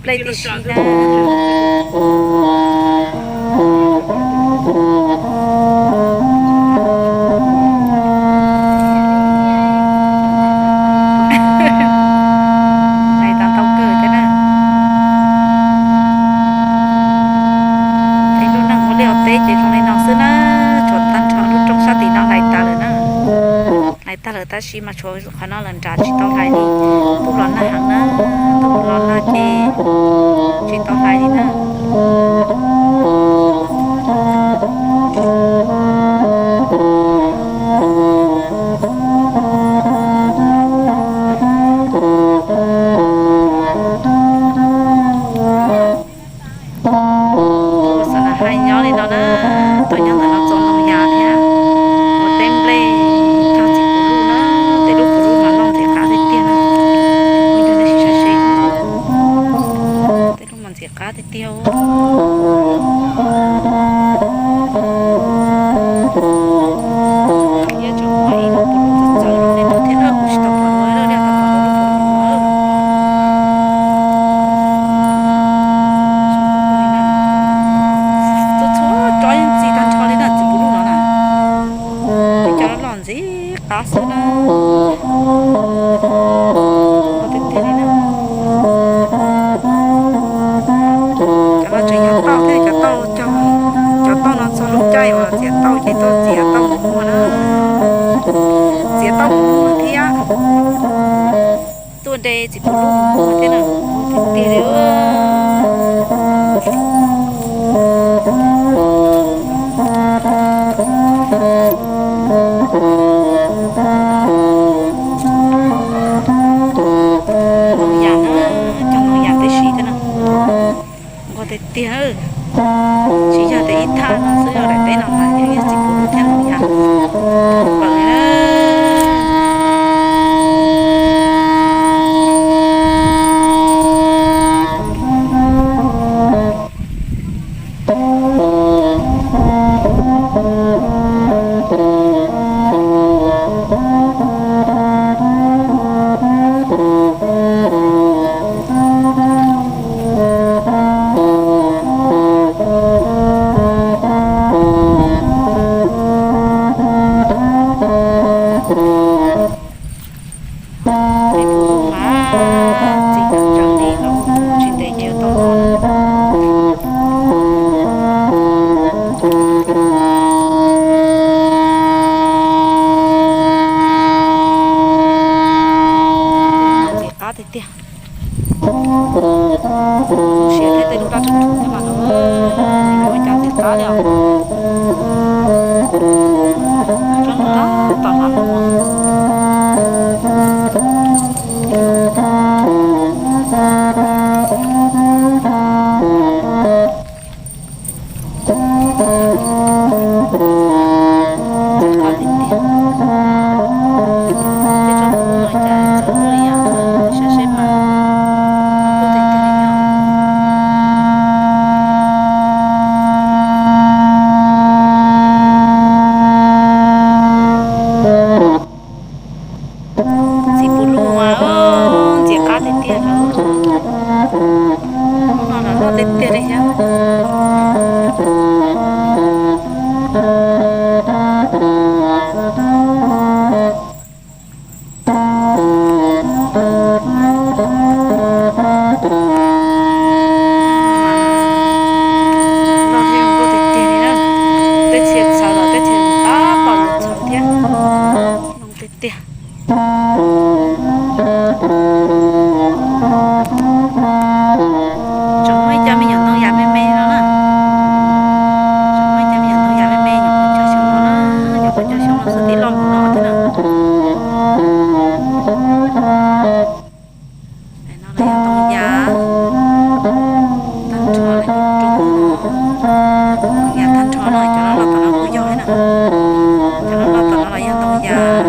Nplej tib si na. Lais tas ntau kawg thiab na. Tej lub neej ua liaj ua teb ces zoo li no xwb na. Tshuav tag nrho lub roob sab tim no lais tas lawm na. Lais tag lawm tab sis mas tshuav qhov no lawm nrad tsis tau lais li. Ntuj los nag heev na, ntuj los nag ces tsis tau lais li na. Ua xav na hais nyob li no na, tau nyob ntawm no txo ntoo yas thiab, ua teb nplej cog txiv puv luj na, tej lub puv luj mas loj ntxim qab tiag tiag na. Ua rau nej sim saib seb, tej lub mas ntxim qab tiag tiag. Iab tseem muaj ib lub puv luj txawv txawv zoo li no thiab na, kuv tsis tau pom dua li, tau pom dua lub puv luj no. Txhua txhua tsob yeej txi tag nrho li na, txiv puv luj no na. Cov loj loj ntxim qab xwb na. Tiag tiag li na. Cov no tseem yog tauj thiab, cov tauj cog, cov tauj no txog lub caij uas txiav tauj ces tuaj txiav tauj mus muag na. Txiav tauj mus muag thiab. Tuaj de txiv puv luj mus muag thiab na. Tiag tiag li. Ntoo yas na, cog ntoo yas tib si thiab na. Nquag tiag tiag. Tsis yog tias ib thaj no xwb, yog daim teb no mas yeej yog txiv puv luj thiab ntoo yas npaum li na. Tej puv luj mas txi tawv li los tsis ntev ces yuav tau noj. Ntxim qab tiag tiag. Siav thiab tej lub dab rhuv rhuv thiab mas lawv yuav ua cas ntxim qab li os. Tsob ntoo tom no. Ntxim qab tiag tiag. Tej tsob ntoo no cas txawv luaj li yom, saib seb mas. Ntxim qab tiag tiag li yom. Txiv puv luj mas ntxim qab tiag tiag lawm. Lub no los loj tiag tiag li thiab. Loj thiab zoo nkauj tiag tiag li na. Tej txhia txhawv los tej txhia tab tom yuav txhawv thiab. Zoo tiag tiag. Tseem muaj ib co me nyuam ntoo yas me me no na. Tseem muaj ib co me nyuam ntoo yas me me nyuam qhuav cog xyoo no na, nyuam qhuav cog xyoo no xwb tib loj mus no thiab na. No los yog ntoo yas tag nrho lawm, ntoo yas tag nrho no, cov loj loj tom no kuj yog thiab na. Cov loj loj tom no los yog ntoo yas,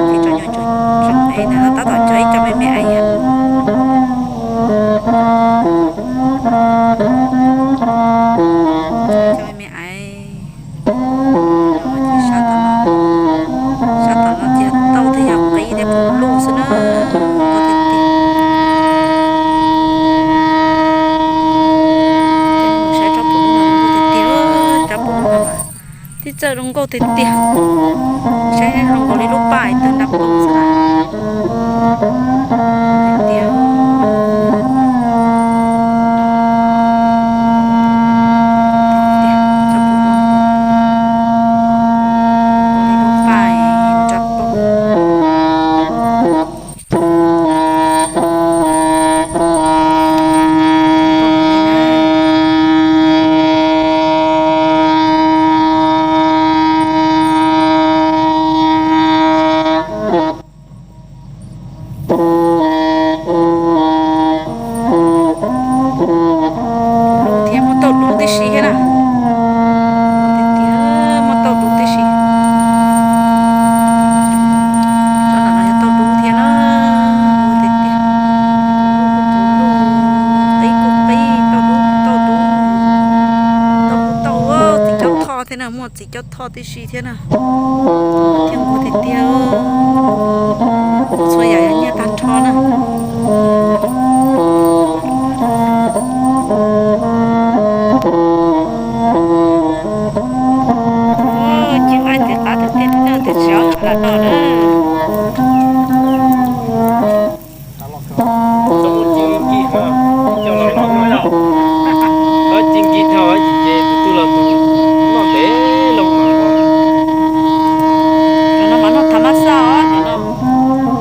ces cov nyuam tseem ev ntawd no tab tom cog ib co me me aiv thiab. Cov me me aiv. Sab tom no, sab tom no ces tauj thiab yog qib thiab puv luj xwb na. Nquag tiag tiag. Tawg zoo nkauj tiag tiag. Saib zoo nkaus li lub paj tawg nrab poob xwb na. Tiag tiag. Tiag tiag, lub paj nrab poob. Thiab muaj tauj dub tib si thiab na. Tiag tiag, muaj tauj dub tib si. Tsob no yog tauj dub thiab na. Tiag tiag. Qib kuj qib, tauj dub, tauj dub. Tauj kuj tauj, txiv cob thoj thiab na, muaj txiv cob thoj tib si thiab na. Thiab nquag tiag tiag. Txhua yam yog nyiaj tag nrho na. Ci nqaij tiv qab tiag tiag, tab sis lam noj na. Ci nkig dhau ces tus twg los tus noj ntev loo. Cov no mas noj thav mab xaj os, cov no.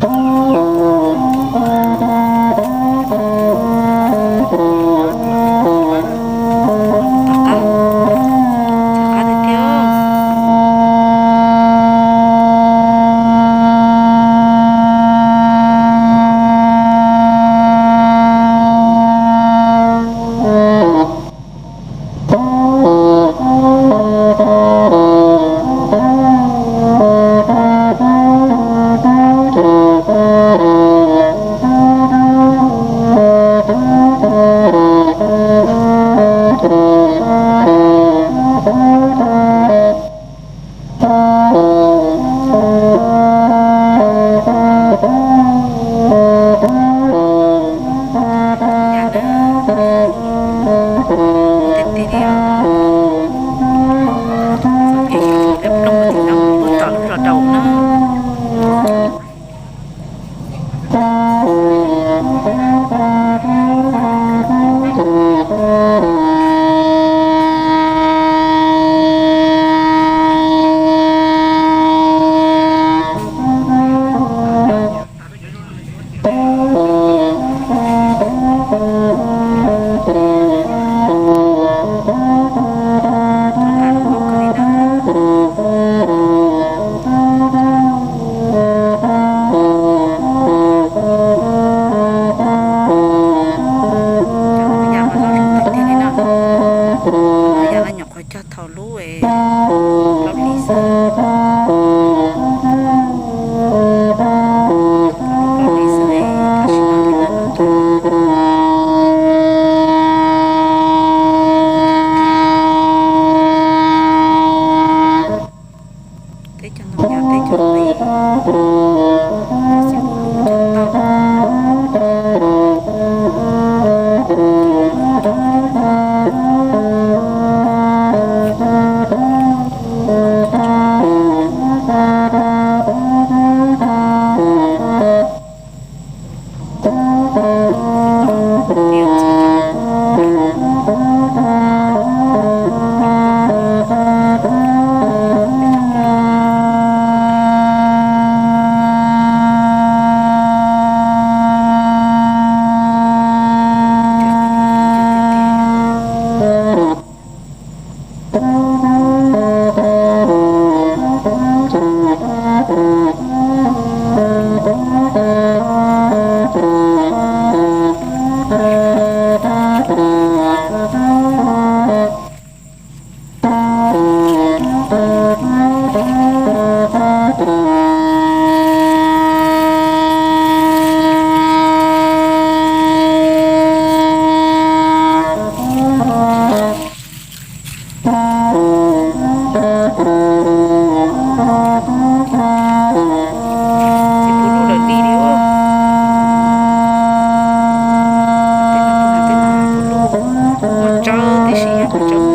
Tom qab, tom qab tiag tiag. Tiag tiag li os. Txoj kev xyov peb plooj tim no pw tom lub zos Daus na. Cov yam no zoo tiag tiag li no. Cov yam no nyuam qhuav cog thaum lub plaub hlis xwb. Thaum lub plaub hlis xwb, tam sim no li no. Teb cov ntoo yas, teb cov qis, cov xib hwb lub cov tauj. Ces puv luj lawm li li. Tej no puv luj, muaj tsawb tib si, muaj tsawb